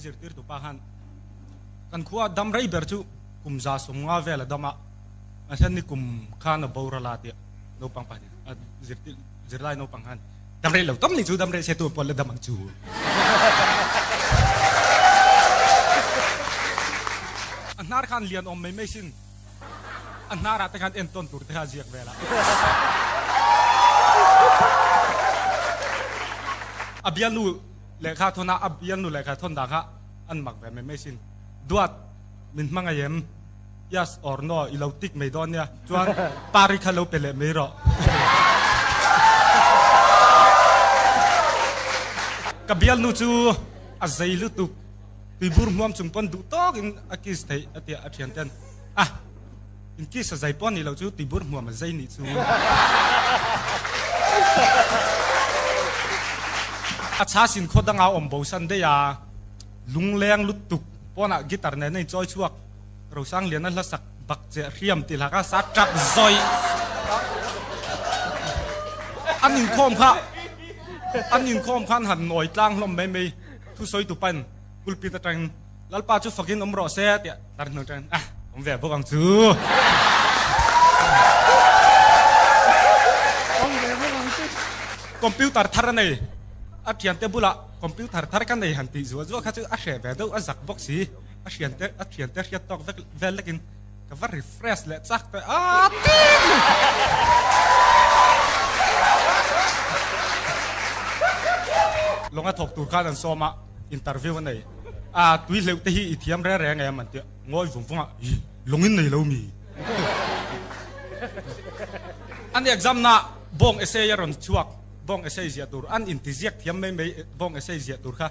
zirtir tu pa khan kan khua dam rei ber chu kum 150 vel a dam a, a then ni kum khan a boral a tia naupang pa a zirtir zirlai naupang khan dam rei lo tam ni chu dam rei se tu pawh la dam ang chu. A hnar khan lian awm mai mai sin. A hnarah te khan entawn tur te kha a ziak vel a. A bialnu lehkha thawn a, a bialnu lehkha thawn dan kha an mak ve mai mai sin. Duat, min hmangaih em? Yes or no i lo tik mai dawn nia. Chuan pari kha lo pe leh mai rawh. Ka bialnu chu a zei lutuk. Tuibur hmuam chung pawn duh tawkin a kiss theih a tia a thian ten a in kiss a zai pawh nih loh chu tuibur hmuam a zai nih chu. A chha sin khaw danga awm bo san daih a lungleng lutuk pawnah guitar nen a inchawi chhuak Rosangliana hla sak bak che hriam ti hlak a sa tap zawih an inkhawm kha an inkhawm khan han nawi tlang hlawm mai mai. Thusawi tu pan pulpit atangin Lalpa chu fakin awm rawh se tiah tar hnu atangin ah awm ve bawk ang chu. Awm ve bawk ang chu. Computer thar a nei a thiante bulah computer thar ka nei han tih zuah zuah kha chu a hreh ve deuh a zak bawk si a thiante a thiante hriat tawk vek vel lekin ka va refresh leh chak tawh a tin. Lawnga thawk tur khan an sawm a, interview a nei a, tui hleuh te hi i thiam reng reng em an ti a, ngawi vung vung a, ih lawngin nei lo mi? An exam na bawng essay a rawn chhuak, bawng essay ziah tur an inti ziak thiam mai mai bawng essay ziah tur kha.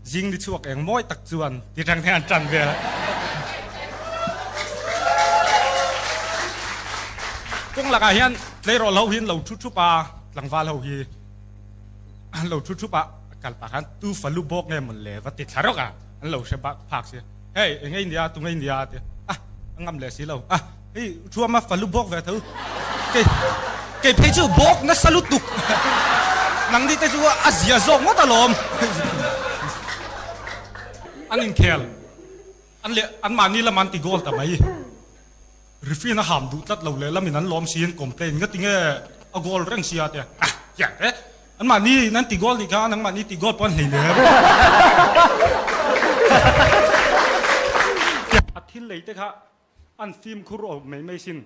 Zing ni chhuak eng mawi tak chuan ti reng hian an tan vel a. Kawng lakah hian tleirawl ho hi an lo thu thup a, tlangval ho hi an lo thu thup a, kal pah khan tu falu bawk nge mawn le va ti thla rawk a, an lo hre bak phak si. Hei eng ei nia, tu ngei nia a ti a, a ngam leh si lo. A hei thuama falu bawk ve tho, kei kei phei chu bawk nasa lutuk, nangni te chu a zia zawk ngawt alawm. An inkhel an leh anmahni lam an ti goal ta mai. Referee a ham duh tlat lo leh lamin an lawm siin complain nga tinge a goal reng sia te a hian te anmahni in an ti goal nih kha nangmahni ti goal pawh an hlei lem. A thil lei te kha an fimkhur awm mai mai sin.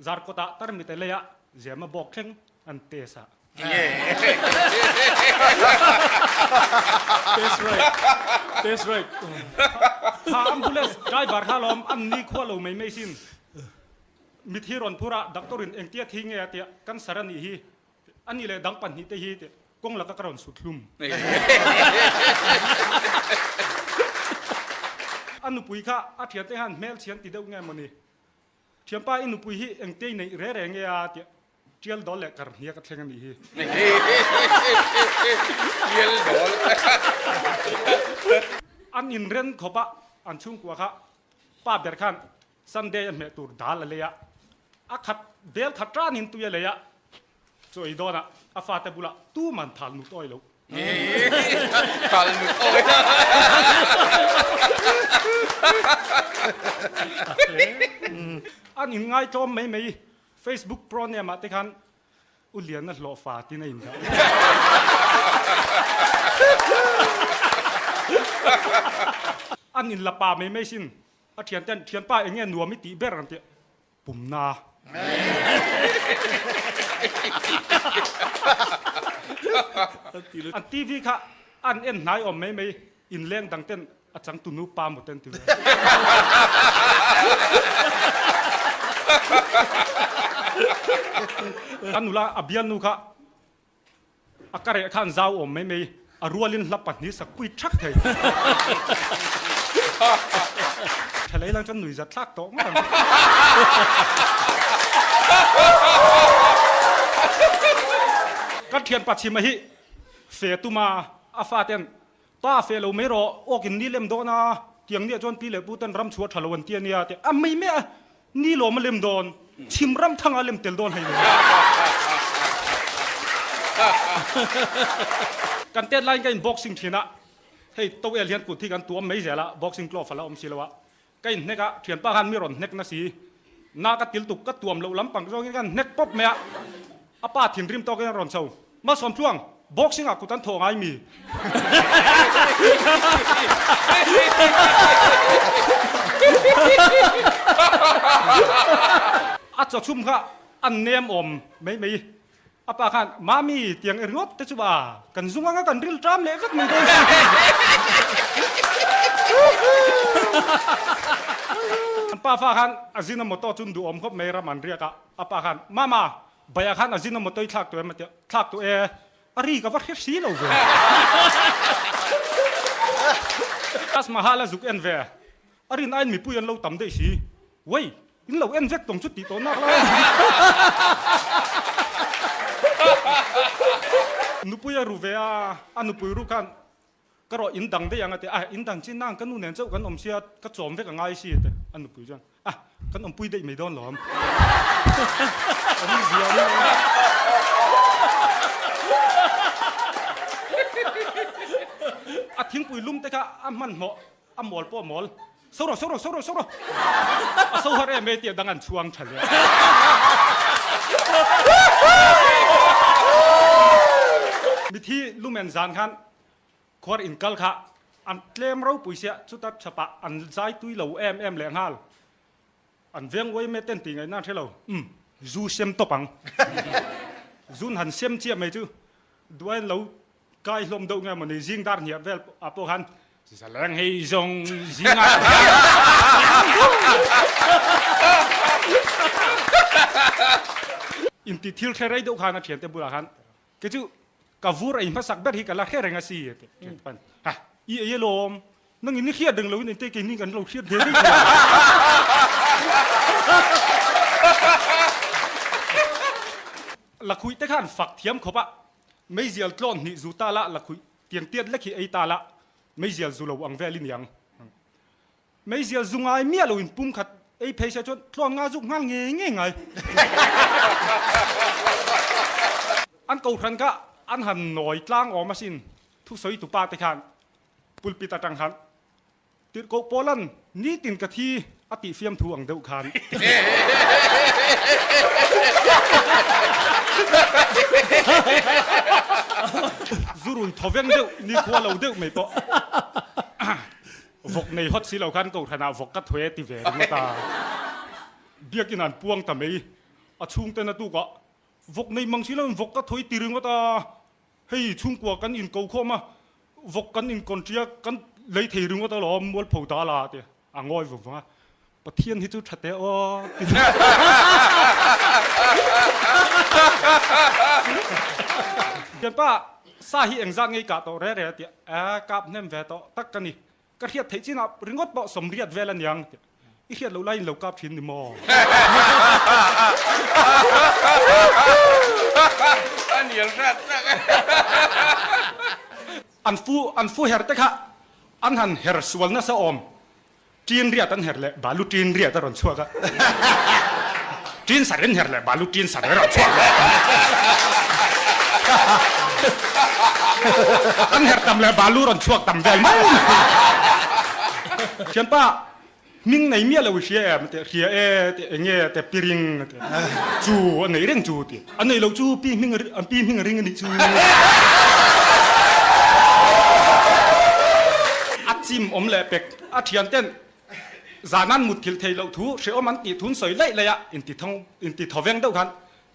Zarkawtah tarmite leiah Zema bawk thleng an test a. Test right. Test right. Kha ambulance driver kha lawm an ni khua lo mai mai sin. Mithi rawn phur a, doctor in engtia thi nge a tia, cancer a nih hi, a nih leh dang pahnih te hi tih kawng laka ka rawn sut hlum. A nupui kha a thiante khan hmelchhian ti deuh nge mawni? Thianpa i nupui hi engte i neih re re nge a tih tial dawl leh kar hniak a thleng a nih hi. Tial dawl. An inren khawp a, an chhungkua kha pa ber khan Sunday a hmeh tur dal a lei a, a khat bel khat ranin tui a lei a, Chaw ei dawnah a fate bulah tuman thal nut awi lo. Thal nut awi. An inngai tlawm mai mai Facebook pro name ah te khan U Liana hlawhfa tin a indah. An inla pa mai mai sin a thianten thianpa eng nge nuam i tih ber ang tih Pumna. An TV kha an en hnai awm mai mai inleng dang ten a changtu nu pa maw ten ti ve. A nula a bialnu kha A ka reh khan zau awm mai mai, a rualin hla pahnih sak pui thak thei. Thalei lang chuan nuihzat thlak tawh ngawt ang. Ka thianpa chhima hi fe tuma a faten pa fe lo mai rawh awkin ni lem dawn a, tiang nia chuan pi leh pu ten ram chhuah tha lo an ti a nia tih a mai mai a, Ni lawm a lem dawn, chhim ram thanga lem tel dawn hei lo. Kan tet laiin ka in boxing thin a, Hei towel hian kut hi kan tuam mai zel a, boxing glove a la awm si lo a. Ka inhnek a, thianpa khan mi rawn hnek na si. Na ka til tuk, ka tuam loh lampang zawngin ka hnek pawp mai a. A pa thinrim tawkin a rawn chho. Malsawm tluang, boxing ah kut an thawh ngai mi? A chawchhum kha a nem awm mai mai. A pa khan, Mami, tiang i ringawt te chu a, kan zung anga kan ril ṭam leh vek mai dawn si. An pa fa khan a zin a motor chu duhawm khawp mai ram an riak a, a pa khan, Mama, Baiah khan a zin a motor i thlak tawh em a ti a, thlak tawh e, a ri ka va hre si lo ve. Taj Mahal a zuk en ve, a rin aiin mipui an lo tam daih si, Wei, In lo en vek tawng chu tih tawh nak lai a ni. Nupui a ru ve a, a nupui ru khan ka rawh in dang daih ang a ti a, in dang chin nang ka nu nen chauh kan awm sia ka chawm vek a ngai si a ti a nupui chuan a kan awmpui daih mai dawn lawm. Awm zia ni. A thingpui lum te kha a hmanhmawh A mawl pawh a mawl. So rawh, so rawh, so rawh, so rawh. A so har em e tih a dang an chhuang tha leh. Mithi lumen zan khan khuar inkal kha an tlem ropui sia chuta chhapah an zai tui lo em em leh nghal. An veng uai me ten tih ngaihna an hre lo. Umm, zu sem tawp ang. Zun han sem chiah mai chu duai an lo kai hlawm deuh nge mawni zing dar hniah vel ah pawh khan zaleng hei zawng zing ah inti thil hre rei deuh khan a thiante bulah khan kei chu ka vur ei hmasak ber hi ka la hre reng a si a ti thiante pawn ha i ei alawm nang in i hriat reng lo in engte keini kan lo hriat ve reng Lakhuih te khan fak thiam khawp a, meizial tlawn hnih zu ta la, lakhuih tiang tiat lek hi ei ta la, meizial zu lo ang vel i niang. Meizial zu ngai miah lo in pum khat ei phei se chuan tlawn nga zuk nghal ngei ngei ngai. An kohhran kha an han nawi tlang awm asin, thusawi tupa te khan pulpit atang khan Tirhkoh Paulan nitin ka thi a tih fiamthu ang deuh khan. Zurui thawveng deuh, nikhua lo deuh mai pawh vawk nei hawt si lo khan kohhranah vawk ka thue ti ve ringawt a. Biakin an puang ta mai. A chhungten a tukah vawk nei mang si loin vawk ka thawi ti ringawt a. Hei chhungkua kan inko khawm a, vawk kan inkawnṭia kan lei thei ringawt alawm mualpho ta la ti a ngawi vung vung a, Pathian hi chu ṭha teh aw ti Thianpa sa hi engzat ngei kah tawh re re a ti a, kap hnem ve tawh tak ka ni, ka hriat theih chinah ringawt pawh sawmriat vel aniang ti I hriat loh laiin lo kap thin ni maw? A nial hrat tak e. An fu an fu her te kha an han her sual nasa awm. Ṭin riat an her leh balu ṭin riat a rawn chhuak a. Ṭin sar in her leh balu ṭin sar a rawn chhuak leh. An her tam leh balu rawn chhuak tam vel mai. Thianpa Hming nei miah lo i hria em? Tih hria e tih eng nge tih piring a ti. Chu a nei reng chu ti. A nei lo chu pi hming an pi hming a ring a nih chu. A chim awm leh pek a thian ten zan an mut thilh theih loh thu hrehawm an tih thun sawi laih laih a inti thawng inti thawveng deuh khan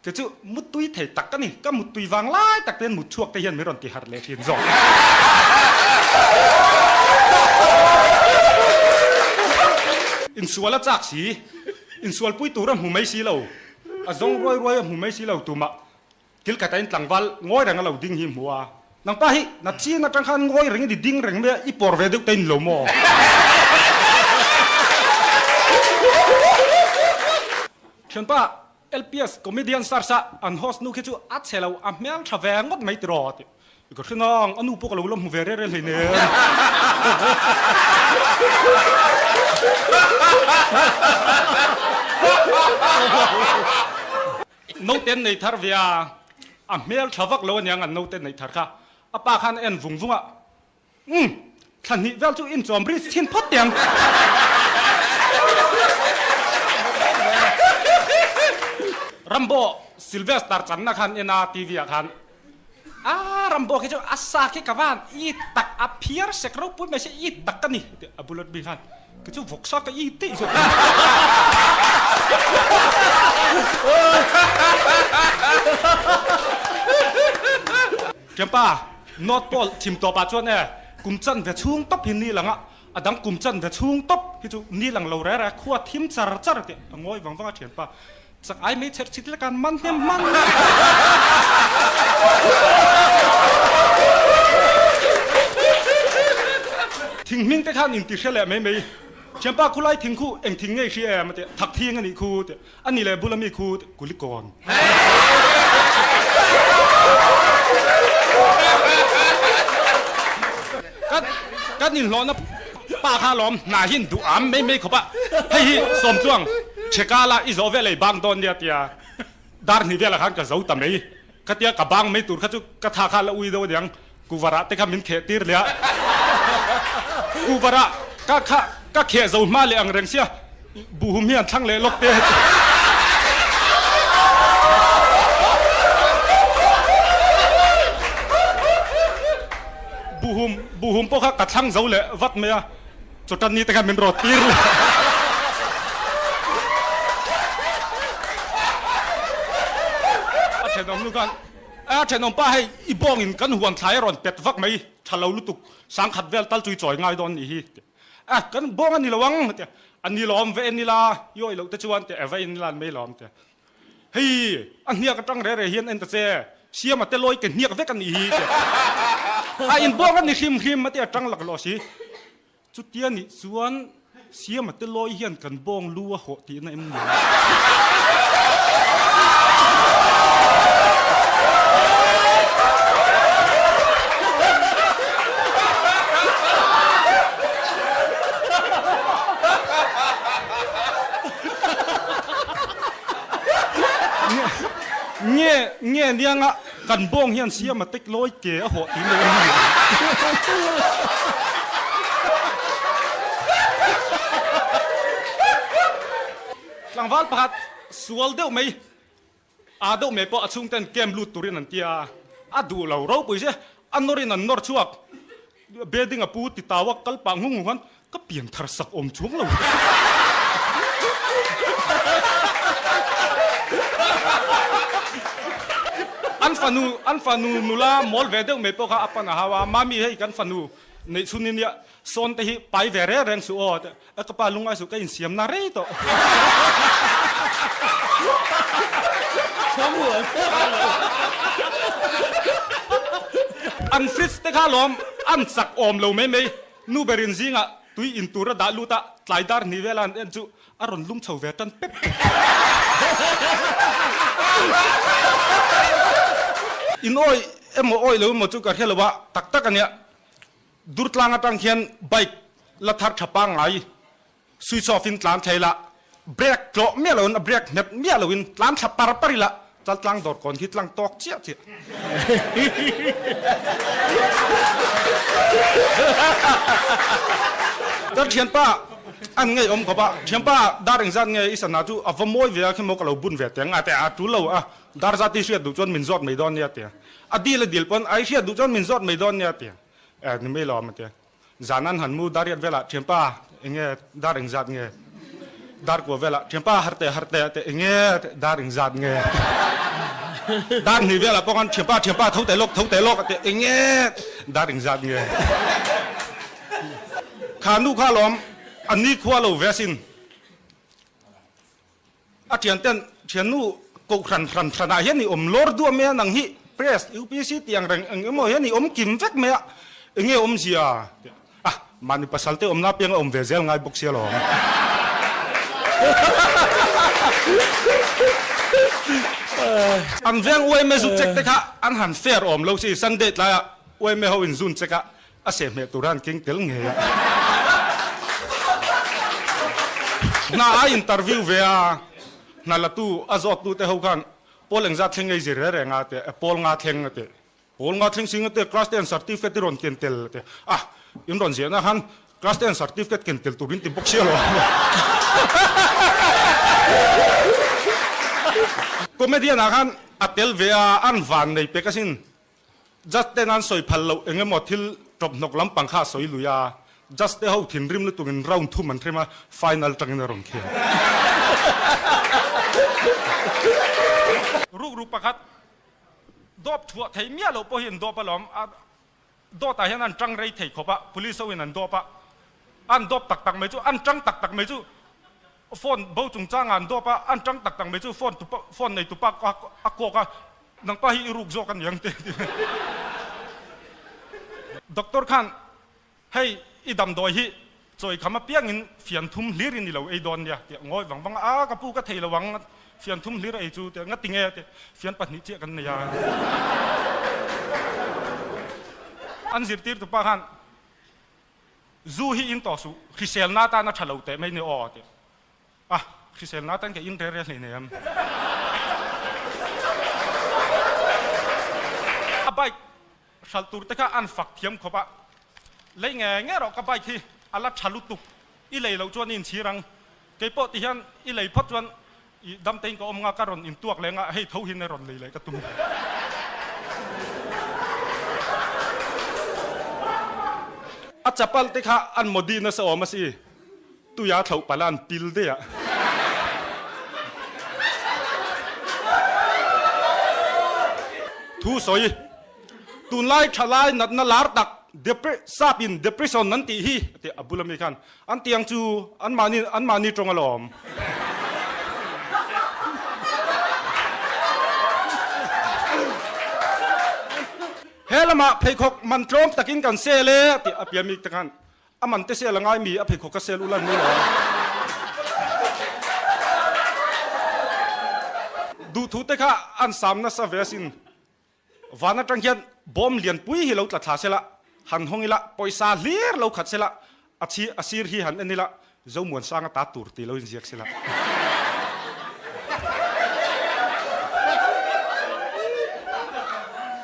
kei chu muttui thei tak ka ni. Ka muttui vang lai tak te hian mut chhuak te hian min rawn ti harh leh thin zawk. Insual a chak si, insualpui tur a hmu mai si lo, a zawng ruai ruai a hmu mai si lo tumah thil khat a in tlangval ngawi reng a lo ding hi hmu a, nangpa hi na chin atang khan ngawi reng i ding reng mai a, i pawr ve deuh te in lo maw? Thianpa LPS comedian stars a an host nu khi chu a chhe lo, a hmel tha ve ngawt mai tiraw tih ka hre nang, a nu pawh ka lo la hmu ve reh reh hleinem. Note an nei thar ve a, a hmel tha vak lo aniang an note neih thar kha, a pa khan a en vung vung a, umm. Thla hnih vel chu inchawm bridge thin phawt teh ang. Rambo Sylvester channa khan en a TV ah khan a Rambo khi chu a sa khi ka van i tak a phiar sek ropui mai se i tak ka ni tih a bullet mi khan kei chu vawksa ka i tih zawk. Thianpa, North Pole thim tawpah chuan e, kum chan ve chhung tawp hi ni lang a, a dang kum chan ve chhung tawp hi chu ni lang lo reh reh, khua thim char char tih a ngawi vang vang a thianpa. Chak ai mei chherh chhit lek an man hnem hman. Thing hming te khan inti hre leh mai mai. Thianpa khulai thing khu eng thing ngei hria em a ti, thak thing a nih khu tih. A ni leh bula mi khu Kulikawn. Kan inhlawhna pa kha lawm hna hian duh am mai mai khawp a, hei hi Sawmtluang chheka la i zawh vel ei bang dawn nia tia dar hnih velah khan ka zo ta mai. Ka tia ka bang mai tur kha chu ka tha kha la ui deuh aniang kuvarah te kha min kheh tir leh a, kuvarah ka kha ka kheh zo hma leh ang reng sia buhum hi an thlang leh lawk te. Buhum buhum pawh kha ka thlang zo leh vat mai a, chawtan ni te kha min rawt tir leh. A thenawm nu khan a thenawm pa hei i bawngin kan huan thlai a rawn pet vak mai tha lo lutuk sangkhat vel tal chu i chawi ngai dawn nih hi a kan bawng a ni lo ang a ni lawm ve en ila i awih loh te chuan teh va en ila an mai lawm teh Hei, a hniak atang reh reh hian en ta che, Siama te lawi ke hniak vek a nih hi tia. A inbuak a ni hrim hrim a ti atang laklawh si. Chutia nih chuan Siama te lawi hian kan bawng lu a hawh tihna em ni? Nge nge nianga kan bawng hian siam a tek lawi ke a hawh tih lo a ni. Tlangval pakhat sual deuh mai a deuh mai pawh a chhungten camp lut turin an tia a duh lo ropui se a nawrin an nawr chhuak Building a pu ti tau a kal pah ngung ngung khan ka pian thar sak awm chuang lo. An fanu an fanu nula mawl ve deuh mai pawh kha a pan a hau a, Mami hei kan fanu neih chhun in nia sawn te hi pai ve reng reng suh aw a ka pa lungai suh ka insiam na rei tawh. An fridge te kha lawm an chak awm lo mai mai nu berin zingah tui in tur a dah lut a tlai dar hnih vela an en chu a rawn lum chho ve tan pep pep. In awi emaw awi lo emaw chu ka hre lo a tak tak ania. Durtlang atang hian bike la thar tha pangngai switch off in tlan thei la, brake tlawh miah loin a brake nghet miah loin tlan thla par par ila chaltlang dawr kawn khi tlang tawk chiah chiah. Ka thianpa an ngei awm khawp a, thianpa dar engzat nge i sana chu a va mawi ve a khi maw ka lo bun ve teng a teh a tul lo a, dar zat i hriat duh chuan min zawt mai dawn nia tia. A dil a dil pawn ai hriat duh chuan min zawt mai dawn nia tia. Eh ni mai lo a tia. Zan an han mu dar riat velah thianpa enge dar engzat nge? Dar kua velah thianpa har teh har teh teh enge dar engzat nge? Dar hnih velah pawh khan thianpa thianpa tho teh lawk tho teh lawk a tia enge dar engzat nge? Kha nu kha lawm a ni khua lo ve asin. A thianten, Thiannu, kohhran hran hranah hian i awm lawr duah mai a, nang hi Press, UPC tih ang reng eng emaw hian i awm kim vek mai a, enge awmzia? A, mahni pasal te awmna apiang a awm ve zel ngai bawk sia lawm. An veng UMA zu check te kha an han fair awm lo si, Sunday tlaiah UMA ho in zun check a, A sehhmeh tur a an keng tel ngei a. Hna a interview ve a, hna la tu a zawt tu te ho khan Pawl engzat thleng ngei zir reng reng a ti a, Pawl nga thleng a ti. Pawl nga thleng sing a ti a, class ten certificate i rawn ken tel a ti a. In rawn ziahna khan class ten certificate ken tel turin ti bawk sia lo. Comedian ah khan a tel ve a, an van nei pek asin. Judge ten an sawi phal loh eng emaw thil tawp hnawk lampang kha a sawi lui a, Judge te ho thinrim lutukin round thum an hrem a, final tangin a rawn khel. Rukru pakhat dawp chhuah theih miah loh pawh hi an dawp alawm, a dawtah hian an tang rei thei khawp a, police ho in an dawp a, an dawp tak tak mai chu, an tang tak tak mai chu phone bo chungchangah an dawp a, an tang tak tak mai chu phone tupa phone nei tupa a kawk a, nangpa hi i ruk zawk a niang te a ti. Doctor khan Hei, i damdawi hi chawi kham apiangin fian thum hlir in i lo ei dawn nia tih a ngawi vang vang a, a ka pu ka thei lo ang, fian thum hlir a ei chu tih nga ti nge tih fian pahnih chiah kan nei a. An zirtir tupa khan zu hi in tawh suh, hriselna atan a tha lo teh mai ni aw tih a, hriselna atan ka in rel rel hleinem. A bike Hralh tur te kha an fak thiam khawp a, lei nge nge rawh ka bike hi a la tha lutuk, i lei loh chuan i inchhir ang, kei pawh ti hian i lei phawt chuan i damtein ka awm nga ka rawn intuak leng a, hei tho hin a rawn lei leh ka tum. A chapal te kha an modi nasa awm a si, tuia thloh palh a an pil daih a. Thu sawi, Tunlai thalai natna lar tak sap in depression an tih hi a ti a bul ami khan an ti ang chu an mahni an mahni tawng alawm. He lamah pheikhawk man tlawm takin kan sel e a ti a piami te khan A man te sel a ngai mi, a pheikhawk ka sel ulan mai lo a. Duhthu te kha an sam nasa ve asin. Van atang hian bawm lianpui hi lo tla thla sela, han hawng ila, pawisa hlir lo khat sela, a chhi a sir hi han en ila, Zomuansanga ta tur tih lo inziak sela.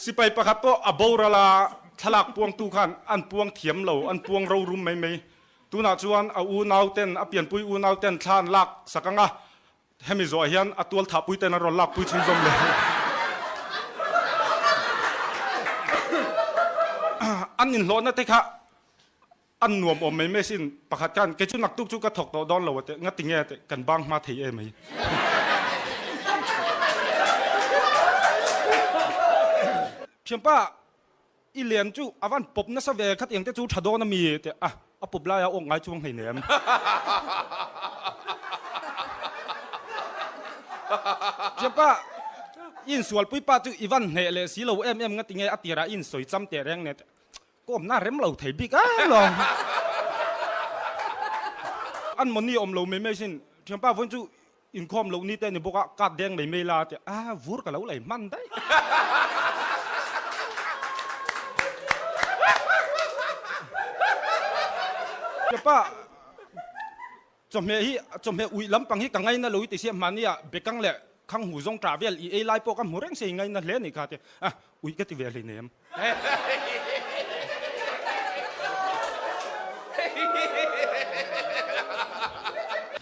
Sipai pakhat pawh a boral a. Thlalak puangtu khan an puang thiam lo, an puang ro rum mai mai. Tunah chuan a unau ten, a pianpui unau ten thla an lak sak ang a, hemi zawhah hian a tual thahpui ten an rawn lakpui chhunzawm leh. An inhlawhna te kha an nuam awm mai mai asin, pakhat khan kei chu naktuk chu ka thawk tawh dawn lo a teh, ngati nge teh, kan bang hma thei em ai. Thianpa, i lian chu a van pawp nasa ve khat eng te chu tha dawn a mi teh a, a pawp laia awk ngai chuang hleinem. Thianpa, i insualpui pa chu i van hneh leh si lo em em ngati nge a tirah i insawi cham teh reng nen teh. Kawmna rem lo thei bik a lo. An mawni awm lo mai mai sin. Thianpa vawiin chu inkhawm loh ni te ni bawk a, card deng mai mai la a ti a, vur ka lo lei hman daih. Thianpa chawhmeh hi chawhmeh uih lampang hi ka ngaina lo i ti sia, hmahni ah bekang leh khang hu zawng tah vel i ei lai pawh ka hmu reng sia i ngaina hle a nih kha a ti a, uih ka ti ve hleinem.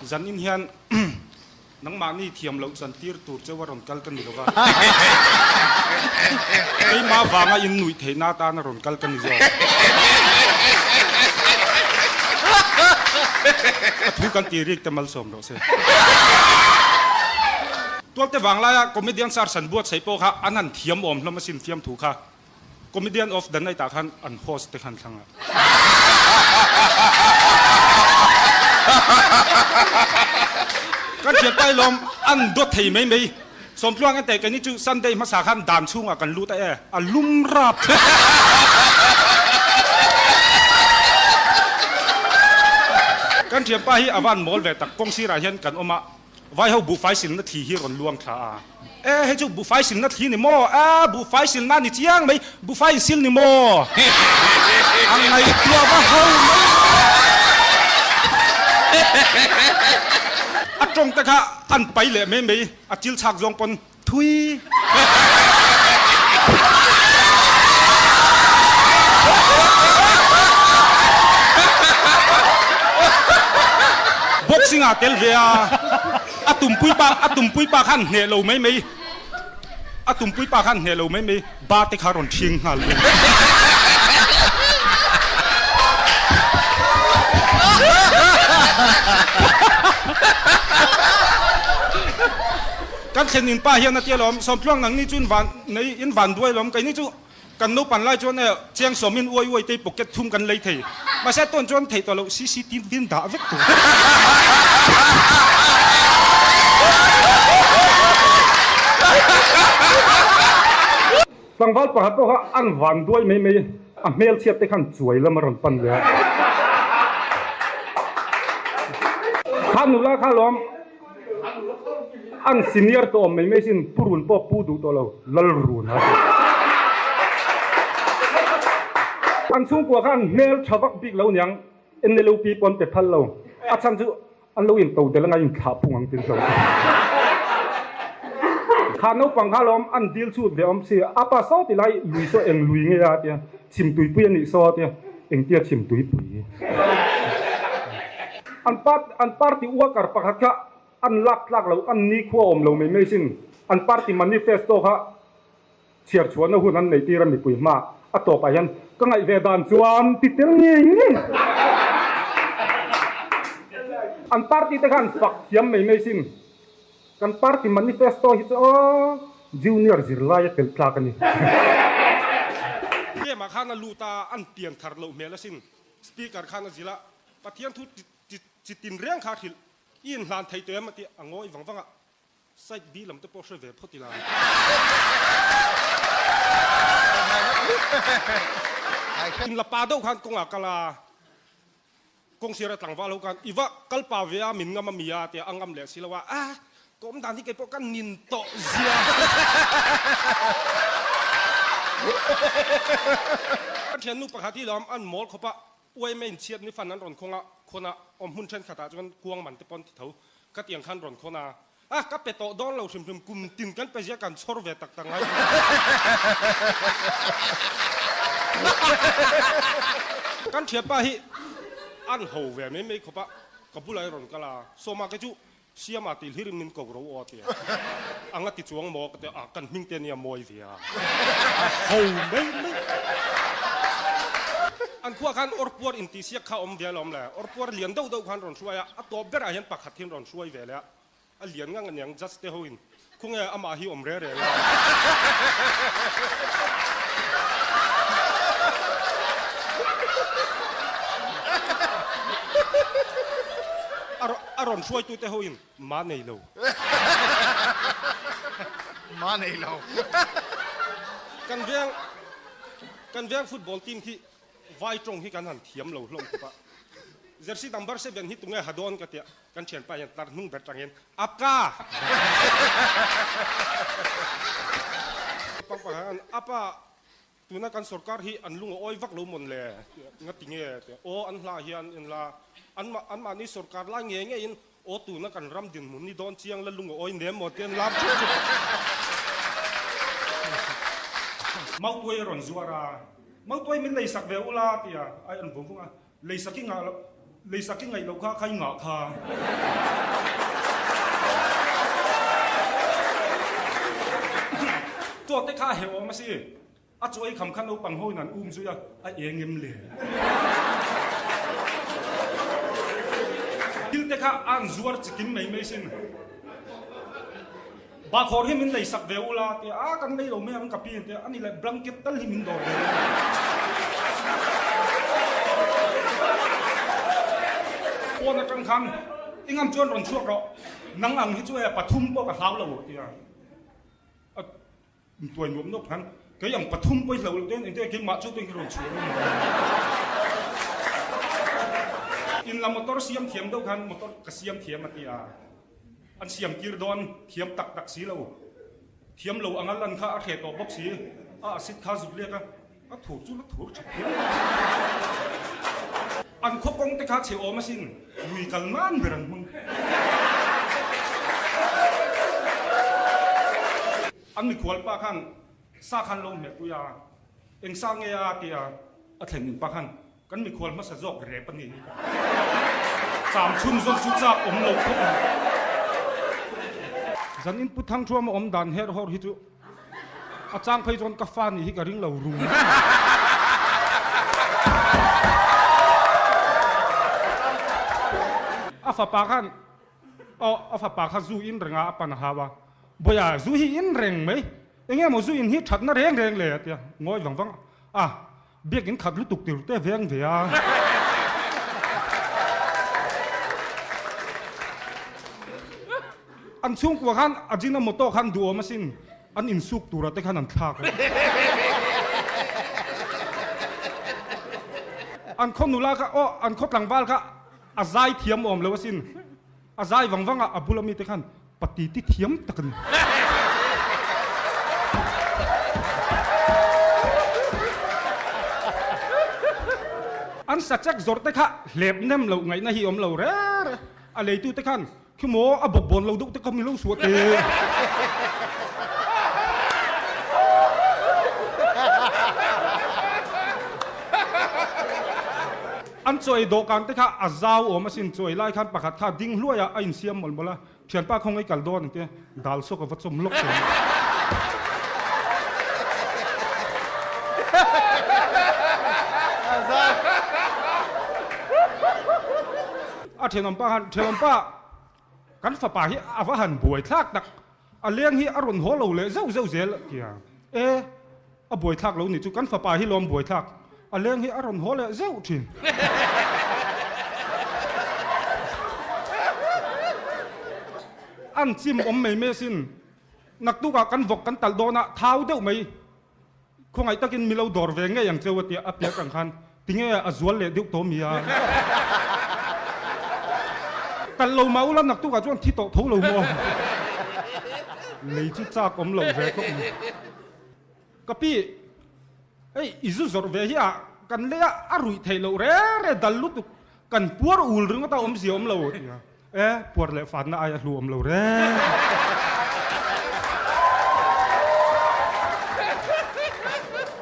Zanin hian nangmahni thiam loh chantir tur cheu a rawn kal ka ni lo va, keimah vanga in nuih theihna atan a rawn kal ka ni zawk. A thu kan tih rik te malsawm rawh se. Tualte vanglaia comedian sar san buatsaih pawh kha an han thiam awm hlawm asin fiamthu kha. Comedian of the night ah khan an host te khan thlang a. Kan thian pai lawm an dawt thei mai mai. Sawmtluang ente keini chu Sunday hmasa khan dan chhungah kan lut a e, a lum rap. Kan thian pa hi a van mawl ve tak, kawng sirah hian kan awm a, Vai ho buhfai silna thli hi rawn luang thla a. E, hei chu buhfai silna thli ni maw? A, buhfai silna ni chiang mai, buhfai in sil ni maw? A ngaihtuah va ho mai. A tawng te kha an pai leh mai mai, a chil chhak zawng pawn thui. Boxing ah tel ve a, a tumpui pa a tumpui pa khan hneh lo mai mai, a tumpui pa khan hneh lo mai mai, ba te kha rawn ṭhing nghal ve. Kan thlen in pa hian a tia lawm, Sawmtluang nangni chu in van nei in van duai lawm, keini chu Kan naupan lai chuan e chiang sawmin uai uai te pocket thum kan lei thei. Mahse tawn chuan theih tawh loh CCTV in dah vek tur. Tlangval pakhat pawh kha an van duai mai mai a hmel chhiat te khan chuai lam a rawn pan ve a. Kha nula kha lawm An senior tawh awm mai mai sin pu run pawh pu duh tawh lo lal run a ti. An chhungkua khan hmel tha vak bik lo niang NLUP pawh an pe phal lo a chhan chu an lo in to del anga in thlah phung ang tin hlo. Kha naupang kha lawm an dil chhut ve awm si a pa saw ti lai lui saw eng lui nge a tia chhim tuipui a nih saw a tia engtia chhim tuipui. An an party worker pakhat kha an lak tlak lo, an nikhua awm lo mai mai sin. An party manifesto kha chhiar chhuahna hun an nei tir a mipui hma a tawpah hian ka ngaih ve dan chuan ti tel ngei ngei. An party te kha an fak thiam mai mai sin. Kan party manifesto hi chu aw junior zirlai a tel tlak a ni. Game ah khan a lut a, an pian thar loh hmel asin. Speaker khan a zilh a, Pathian thu chi tin reng kha hrilh i inhlan thei tawh em a tih a ngawi vang vang a, side B lam te pawh hre ve phawt ila. In la pa deuh khan kawngah kal a, kawng sir a tlangval ho khan i va kal pa ve a min ngam a mi a tia a ngam leh si lo a, a ka awm dan hi kei pawh ka nin tawh zia. Ka thiannu pakhat hi lo an mawl khawp a, Uaime inchhiat ni fan an rawn khawng a, khawn a, awm hmun thenkhatah chuan kuang man te pawn ti tho. Ka tiang khan rawn khawn a, a ka pe tawh dawn lo hrim hrim, kum tin kan pe zia kan chhawr ve tak tak ngai thin. Kan thianpa hi an ho ve mai mai khawp a, ka bulah i rawn kal a, Sawma kei chu Siama tih hlir in min ko ro aw tia anga ti chuang maw ka ti a, kan hming te nia mawi ve a, a ho mai mai. An khuah khan awrpuar intihsiak kha awm ve alawm le, awrpuar lian deuh deuh khan rawn hruai a, a tawp berah hian pakhat hian rawn hruai ve leh a, a lian ngang aniang judge te ho in khawnge amah hi awm reng reng a. A rawn hruaitute hoin ma nei lo. Ma nei lo. Kan veng kan veng football team khi vai tawng hi kan han thiam lo hlawm khawp a. Jersey number 7 hi tunge ha dawn ka tia kan thianpa hian tlar hnung ber tang hian Apka! Pang pang hian Apa Tuna kan sorkar hi an lung a awi vak lo mawn le? Nga ti nge? Tiah aw an hla hian in la an an mahni sorkar lai nge nge in aw tuna kan ram dinhmun ni dawn chiang la lung a awi nem maw tian lam thup thup a. Mautuai a rawn zuar a, Mautuai min lei sak ve ula tia ai an vung vung a, lei sak i ngah loh lei sak i ngaih loh kha kha i ngah kha. Chaw te kha a heuh awm a si. A chaw ei kham kha naupang ho in an um zui a, a eng em le? Thil te kha a an zuar chikim mai mai sin. Bakhawr hi min lei sak ve ula tia, a kan lei lo mai ang ka pi tia, ani leh blanket tal hi min dawr ve ula. Phone atang khan i ngam chuan rawn chhuak rawh, nang ang hi chu e pathum pawh ka hlau lo tia. Intuai nuam nawk khan kei ang pathum pawh i hlo loh ten engtin keimah chu tuin ka rawn chhuah reng mai. In la motor siam thiam deuh khan motor ka siam thiam a ti a, an siam tir dawn thiam tak tak si lo, thiam lo anga lan kha a hreh tawh bawk si, a acid kha zuk liak a, a thur chu la thur tha phian. An khaw kawng te kha chhe awm asin, lui kal nan ber an hmang. An mikhual pa khan sa khan lo hmeh pui a, eng sa nge a tia a thlen in pa khan kan mikhual hmasa zawk rep a ni. Cham chhunzawm chu chak awm lo khawp mai. Zan in Pu Thangthuama awm dan her hawr hi chu a chang phei chuan ka fa nih hi ka ring lo rum. A fapa khan aw a fapa kha zu in reng a a pan a hau a, Bawia zu hi in reng mai, eng nge maw zu in hi thatna reng reng le a ti a, ngawi vang vang a. Biakinn khat lutuk tur te veng ve a. An chhungkua khan Ajinomoto khan duhawm asin an insuk tura te khan an thlak a. An khaw nula kha aw an khaw tlangval kha a zai thiam awm lo asin. A zai vang vang a a bula mite khan pati ti thiam tak a ni. An sachek zawrh te kha hlep nem loh ngaihna hi awm lo re re. A leitu te khan khi maw a bawp bawn lo deuh te kha mi lo suah te. An chawi dawhkan te kha a zau awm asin, chawi lai khan pakhat kha ding hluai a, a insiam mawlh mawlh a, thianpa khawngaih kal dawn ang te, dal sawk a va chawm lawk tawh. A thenawmpa khan, Thenawmpa, kan fapa hi a va han buai thlak tak, a leng hi a rawn haw lo leh zeuh zeuh zel a ti a, E, A buaithlak lo nih chu kan fapa hi lawm buaithlak, a leng hi a rawn haw leh zeuh thin. An chim awm mai mai asin, naktukah kan vawk kan talh dawn a, thau deuh mai, khawngaih takin mi lo dawr ve ngei ang cheu a tia a piak ang khan tinge a zual leh deuh tawh mi a. Talh lo mah ula naktukah chuan thi tawh tho lo maw? Lei chu chak awm lo ve khawp mai. Ka pi, hei i zu zawrh ve hi a kan lei a, a ruih theih loh re re dal lutuk, kan puar ul ringawt a awmzia awm lo ti a, e puar leh fanna ai a hlu awm lo re.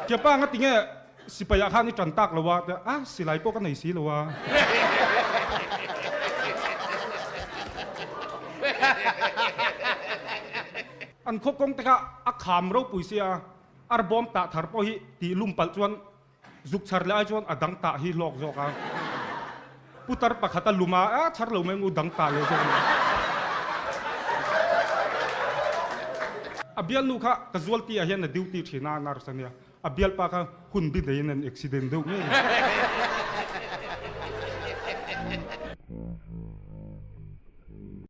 Kiapa nga tinge sipai ah khan i tan tak lo a, a silai pawh ka nei si lo a. An khaw kawng te kha a kham ropui sia, arbawm tah thar pawh hi tih lum palh chuan zuk chhar leh ai chuan a dang tah hi hlawk zawk a. Putar pakhat a lum a, a chhar lo mai ngu dang tah leh zawk mai. A bialnu kha casualty ah hian a duty thin a, nurse a nia. A bialpa kha hun bi neiin an accident deuh ngei.